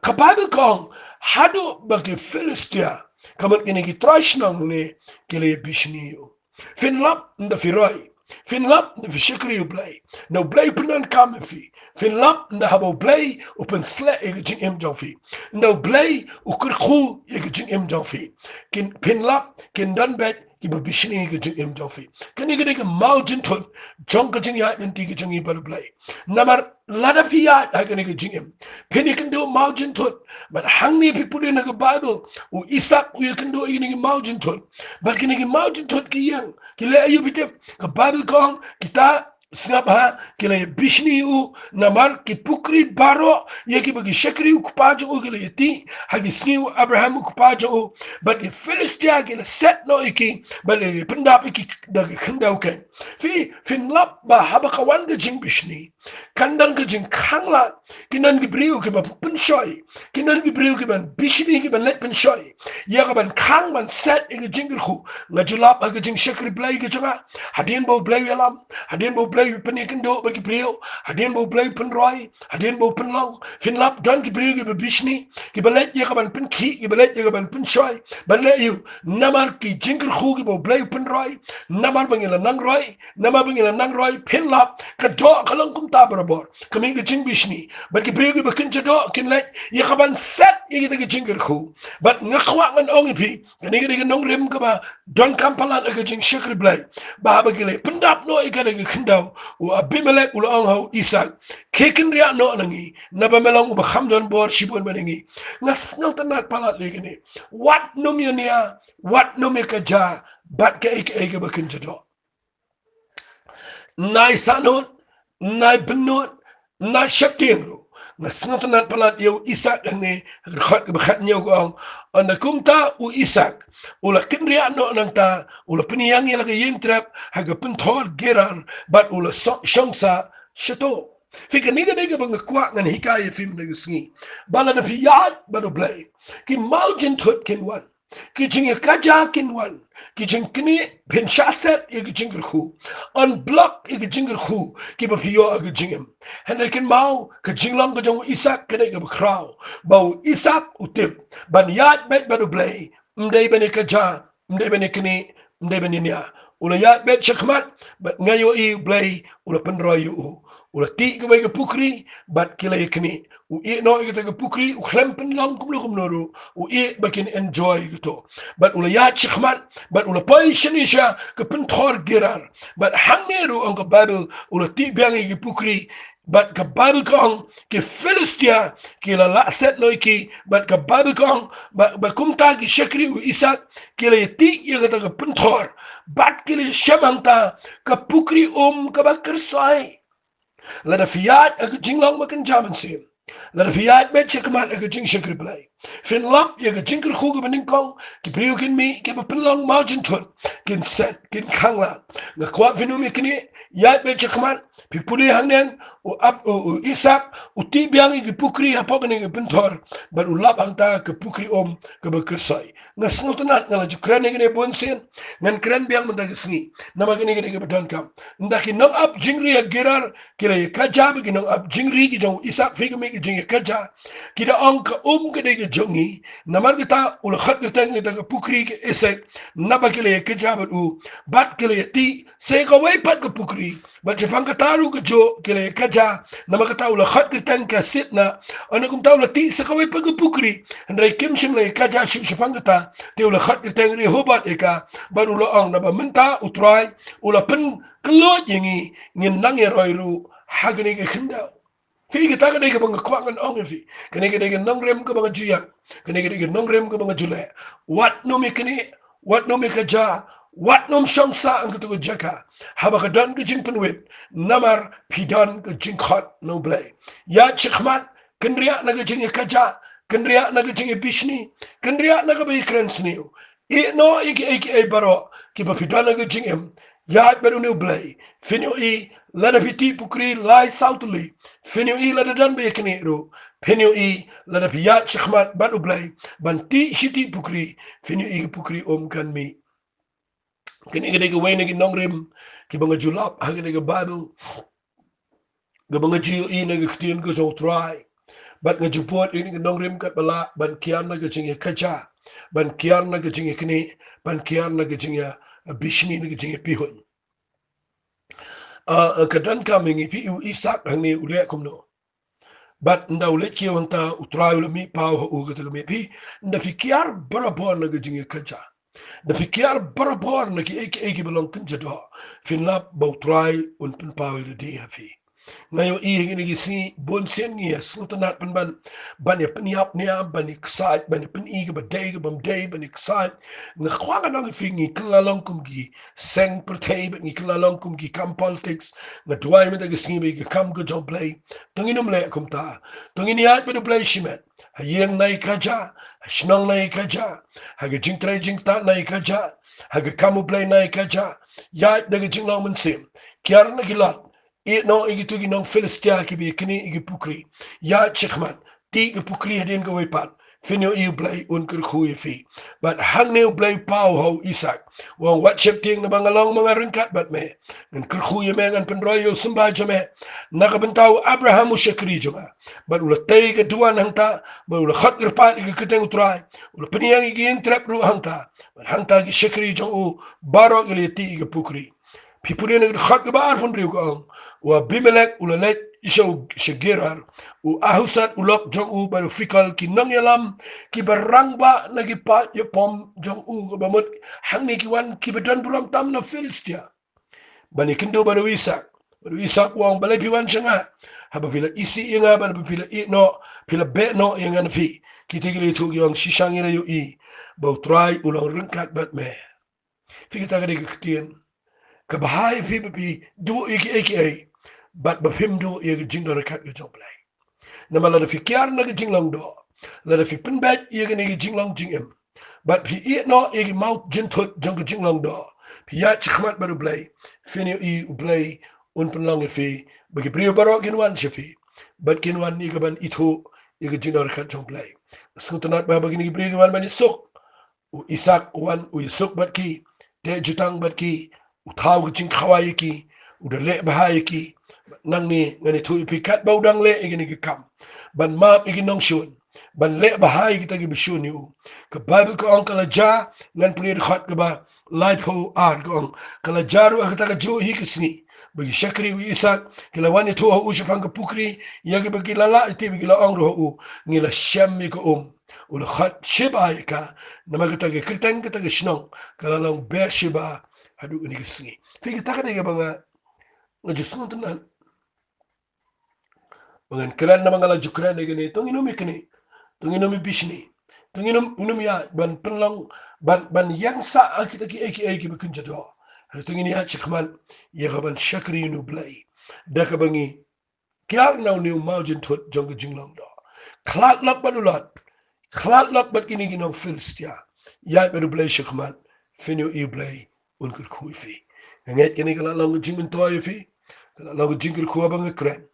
Ka Baibl ka ong, haduh ba ki Philistia, ka mut kine ki trai shnong ne, ki la ïa bishni ïa u. Phin lap ynda phi roi, phin lap ynda phi shakri U Blei, ynda U Blei u pyndonkam ïa phi. Phin lap ynda haba U Blei u pynsleh ïa ka jingim jong phi, ynda U Blei u kyrkhu ïa ka jingim jong phi. Kin, phin lap kin don beit kiba bishni ka jingim jong phi. Kane ka dei ka mawjynthut jong ka jingïaid lynti ka jong ngi bad U Blei. Namar lada phi ïaid ha kane ka jingim, phin ïakynduh mawjynthut. Bad hangne phi pule na ka Baibl, u Isak u ïakynduh ïa kine ki mawjynthut. Bad kine ki mawjynthut ki ïeng, ki leh aïu phi tip? Ka Baibl ka ong, kita sngap ha, ki la ïa bishni ïa u, namar ki pukri baroh ïa kiba ki shakri u kpa jong u ki la ïa tih ha ki sngi u Abraham u kpa jong u. Bad ki Philistia ki la set noh ïa ki, bad la ïa pyndap ïa ki da ki khyndew keiñ. Phi, phin lap ba haba ka wan ka jingbishni, kan don ka jingkhang lad, kin don ki briew kiba pynshoi, kin don ki briew kiban bishni, kiban leit pynshoi ïa kaban khang ban set ïa ka jingkyrkhu. Nga ju lap ha ka jingshakri Blei ka jong nga, hadien ba U Blei u ïalam, hadien ba U Blei u pynïakynduh bad ki briew, hadien ba U Blei u pynroi, hadien ba u pynlong, phin lap don ki briew kiba bishni, kiba leit ïa kaban pynkhih, kiba leit ïa kaban pynshoi. Ban leh aïu? Namar ki jingkyrkhu kiba U Blei u pynroi. Namar ba ngi la nang roi, namar ba ngi la nang roi, phin lap ka doh ka long kumta barabor. Ka mih ka jingbishni, bad ki briew kiba kynja doh kin leit ïa kaban set ïa kita ki jingkyrkhu. Bad nga kwah ngan ong ïa phi, kane ka dei ka nongrim kaba donkam palat ha ka jingshakri Blei. Ba haba ki la pyndap noh ïa ka da ki khyndew, u Abimelek u la ong ha u Isak, khie kynriah noh na ngi, naba me long uba kham don bor shibun ban ïa ngi. Nga sngewtynnat palat ïa kane. Wat nym ïa nia, wat nym ïa kaja bad kaei kaei kaba kynja doh. Nai sahnut, nai bynnud, nai sheptieng ruh. Nga sngewtynnat palat ïa u Isak hangne, ha ka dkhot kaba khathynñiew ka ong, ynda kumta u Isak u la kynriah noh nangta, u la pynïeng ïa la ka ïing trep ha ka pynthor Gerar, bad u la so-, shong sah shato. Phi, kane ka dei kaba nga kwah ngan hikai ïa phi mynta ka sngi. Ba lada phi ïaid bad U Blei, ki mawjynthut kin wan, ki jingïakajia kin wan, ki jingknieh, phin shah set ïa ki jingkyrkhu. Unblock ïa ki jingkyrkhu kiba phi ïoh ha ka jingim. Hynrei kynmaw, ka jinglong ka jong u Isak ka dei kaba khraw. Ba u Isak u tip ban ïaid beit bad U Blei, ym dei ban ïakajia, ym dei ban ïaknieh, ym dei ban ïania. U la ïaid beit shakhmat, bad nga ïohi U Blei u la pynroi ïa u. U la tih kawei ka pukri, bad ki la ïaknieh. U ïeh noh ïa kata ka pukri, u khlem pynlong kumno kumno ruh, u ïeh ba kin enjoy kato. Bad u la ïaid shakhmat, bad u la poi shane sha ka pynthor Gerar. Bad hangne ruh ong ka Baibl, u la tih biang ïa ki pukri, bad ka Baibl ka ong, ki Philistia ki la lah set noh ïa ki, bad ka Baibl ka ong, ba, ba kumta ki shakri u Isak ki la ïatih ïa kata ka pynthor, bad ki la ïashem hangta ka pukri um kaba kyrsoi. Lada phi ïaid ha ka jinglong ba kynja mynsiem, lada phi ïaid beit shakhmat ha ka jingshakri Blei, phin lap ïa ka jingkyrkhu kaba nyngkong, ki briew kin mih kiba pynlong mawjynthut, kin set, kin khang lad. Nga kwah phin ym ïaknieh, ïaid beit shakhmat. Phi pule hangne, u Ab-, u, u Isak u tih biang ïa ki pukri hapoh kane ka pynthor, bad u lap hangta ka pukri um kaba kyrsoi. Nga sngewtynnat, nga la ju kren ïa kane bun sien, ngan kren biang mynta ka sngi, namar kane ka dei kaba donkam. Ynda ki nongap jingri ha Gerar ki la ïakajia bad ki nongap jingri ki jong u Isak, phi, ka mih ka jingïakajia. Ki da ong, ka um ka dei ka jong ngi. Namar kata u la khot kyrteng ïa kata ka pukri ka Esek, naba ki la ïakajia bad u, bad ki la ïatih sa kawei pat ka pukri. Bad shaphang kata ruh kajuh ki la ïakajia, namar kata u la khot kyrteng ka Sitna. Ynda kumta u la tih sa kawei pat ka pukri, hynrei kim shym la ïakajia shuh shaphang kata, te u la khot kyrteng Rehoboth ïa ka. Bad u la ong, naba mynta U Trai u la pynkyllon ïa ngi, ngin nang ïaroi ruh ha kane ka khyndew. Phi, kata ka dei kaba nga kwah ngan ong ïa phi. Kane ka dei ka nongrim kaba nga ju ïeng. Kane ka dei ka nongrim kaba nga ju leh. Wat nym ïaknieh, wat nym ïakajia, wat nym shong sah ha kato ka jaka haba ka don ka jingpynwit, namar phi don ka jingkhot na U Blei. Ïaid shakhmat, kynriah na ka jingïakajia, kynriah na ka jingïabishni, kynriah na kaba ïakren sniew. Ïeh noh ïa kiei kiei baroh kiba phi don ha ka jingim. Ïaid bad une U Blei. Phin ïohi lada phi tih pukri lai saw tylli, phin ïohi lada don ba ïaknieh ruh. Phin ïohi lada phi ïaid shakhmat bad U Blei ban tih shi tih pukri, phin ïohi ka pukri um kan mih. Kane ka dei kawei na ki nongrim kiba nga ju lap ha kane ka Baibl, kaba nga ju ïohi na ka ktien ka jong U Trai. Bad nga ju bud ïa kane ka nongrim katba lah ban kiar na ka jingïakajia, ban kiar na ka jingïaknieh, ban kiar na ka jingïabishni, na ka jingïapihuiñ. Ah, ah, ka donkam ïa ngi, phi, u Isak hangne u leh kumno? Bad ynda u leit kiew hangta, U Trai u la mih paw ha u, kata ka mih, phi, ynda phi kiar barabor na ka jingïakajia, Da phi kiar barabor na kiei kiei kiba long kynja doh, phin lap ba U Trai un pynpaw ïa lade ha phi. Nga ïohi ha kine ki sngi bun sien ngi ïa sngewtynnat pynban ban ïa pynïap niam, ban ïa ksaid, ban ïa pyni kaba dei kabym dei, ban ïa ksaid. Nga kwah ngan ong ïa phi, ngi kylla long kum ki seng pyrthei bad ngi kylla long kum ki kam politics. Nga duwai mynta ka sngi ba ïa ka kam ka jong U Blei, to ngin ym leh kumta. To ngin ïaid bad U Blei shimet, ha ïing na ïa ka jaka, ha shnong na ïa ka jaka, ha ka jingtrei jingktah na ïa ka jaka, ha ka kam U Blei na ïa ka jaka. Ïaid da ka jinglong mynsiem. Kiar na ki lot, ïehnoh ïa kito ki nong Philistia kiba ïa knieh ïa ki pukri. Ïaid shakhmat, tih ki pukri hadien kawei pat. Phin ïohi U Blei un kyrkhu ïa phi. Bad hangne U Blei u paw ha u Isaak, u ong, wat sheptieng, naba nga long ma nga ryngkat bad me. Ngan kyrkhu ïa me, ngan pynroi ïa u symbai jong me na ka bynta u Abraham u shakri jong nga. Bad u la tei ka duwan hangta, bad u la khot kyrpad ïa ka kyrteng U Trai. U la pynïeng ïa ki ïing trep ruh hangta. Bad hangta ki shakri jong u baroh ki la ïatih ïa ka pukri. Phi pule na ka dkhot kaba arphew hynriew ka ong, u Abimelek u la leit sha u, sha Gerar, u Ahuzat u lok jong u bad u Fikol, ki nongïalam kiba rangbah na ki paid ïapom jong u, kaba mut hangne ki wan kiba don burom tam na Philistia, ban ïakynduh bad u Isaak. Bad u Isaak u ong, balei phi wan sha nga haba phi la isih ïa nga, bad haba phi la ïehnoh, phi la beh noh ïa nga na phi? Kita ki la ïathuh, ki ong, shisha ngi la ïohi ba U Trai u long ryngkat bad me. Phi, kata ka dei ka ktien kaba bha ïa phi ba phi duh ïa kiei kiei bad ba phim duh ïa ka jingdon ryngkat ka jong U Blei. Namar lada phi kiar na ka jinglong doh, lada phi pynbeit ïa kane ka jinglong jingim, bad phi ïehnoh ïa ki maw jynthut jong ka jinglong doh, phi ïaid shakhmat bad U Blei, phin ïohi U Blei un pynlong ïa phi ba ki briew baroh kin wan sha phi bad kin wan ïa ka ban ithuh ïa ka jingdon ryngkat jong U Blei. Sngewtynnat ba, ba kine ki briew ki wan ban ïasuk. U Isaak u wan u ïasuk bad ki, teh jutang bad ki, u thaw ka jingkhawai ïa ki, u da leh bha ïa ki. Nangne ngan ïathuh ïa phi katba u dang leh ïa kane ka kam ban map ïa ki nongshun, ban leh bha ïa kita kiba shun ïa u. Ka Baibl ka ong ka la jia, ngan pule dkhot kaba laiphew ar, ka ong, ka la jia ruh ha kata ka juh hi ka sngi ba ki shakri u Isaak ki la wan ïathuh ha u shaphang ka pukri ïa kiba ki la lah ïa ki, ba ki la ong ruh ha u, ngi la shem ïa ka um. U la khot Sheba ïa ka, namar kata ka kyrteng kata ka shnong ka la long Beersheba haduh kane ka sngi. Phi, kata ka dei kaba nga, nga ju sngewtynnat ba ngan kren, namar nga la ju kren ïa kane. To ngin ym ïa knieh, to ngin ym ïa bishni, to ngin ym, ngin ym ïa ban pynlong, ban, ban ïeng sah ha kita kiei kiei kiba kynja doh. Hynrei to ngin ïaid shakhmat ïa ka ban shakri ïa U Blei da kaba ngi kiar na une u maw jynthut jong ka jinglong doh. Khlad lok bad u Lot, khlad lok bad kine ki nong Philistia. Ïaid bad U Blei shakhmat, phin ïohi U Blei un kyrkhu ïa phi. Nga ngeit kane ka la long ka jingmyntoi ïa phi, ka la long ka jingkyrkhu ba nga kren.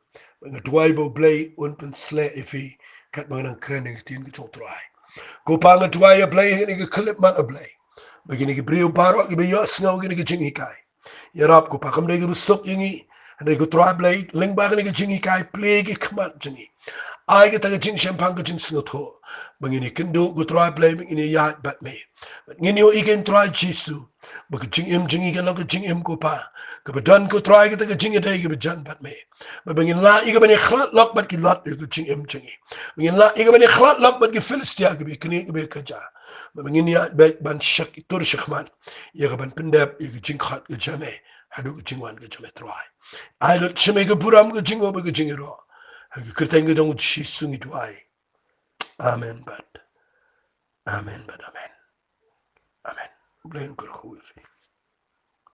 Nga duwai ba U Blei un pynshlur ïa phi katba nga nang kren ïa ka ktien ka jong U Trai. Ko Pa, nga duwai, A Blei, ha kane ka khyllipmat, A Blei, ba kine ki briew baroh kiba ïohsngew kine ki jinghikai, ïarap, ko Pa, kam dei kiba suk ïa ngi, hynrei ko Trai Blei, lyngba kane ka jinghikai, plie ki khmat jong ngi. Ai kata ka jingshemphang, ka jingsngewthuh, ba ngin ïakynduh, ko Trai Blei, ba ngin ïaid bad me. Bad ngin ïohi, ko Trai Jisu, ba ka jingim jong ngi kan long ka jingim, ko Pa, kaba don, ko Trai, kata ka jingïadei kaba jan bad me. Bad ba ngin lah ïa ka ban ïakhlad lok bad ki lot ïa ka jingim jong ngi. Ba ngin lah ïa ka ban ïakhlad lok bad ki Philistia, kiba ïaknieh, kiba ïakajia. Bad ba ngin ïaid beit ban shak, tur shakhmat ïa ka ban pyndep ïa ka jingkhot ka jong me haduh ka jingwan ka jong me, Trai. Ai lut sha me ka burom, ka jingïaroh bad ka jingïaroh. Ha ka kyrteng ka jong U Jisu ngi duwai. Amen bad amen bad amen. Amen. Blei un kyrkhu ïa phi.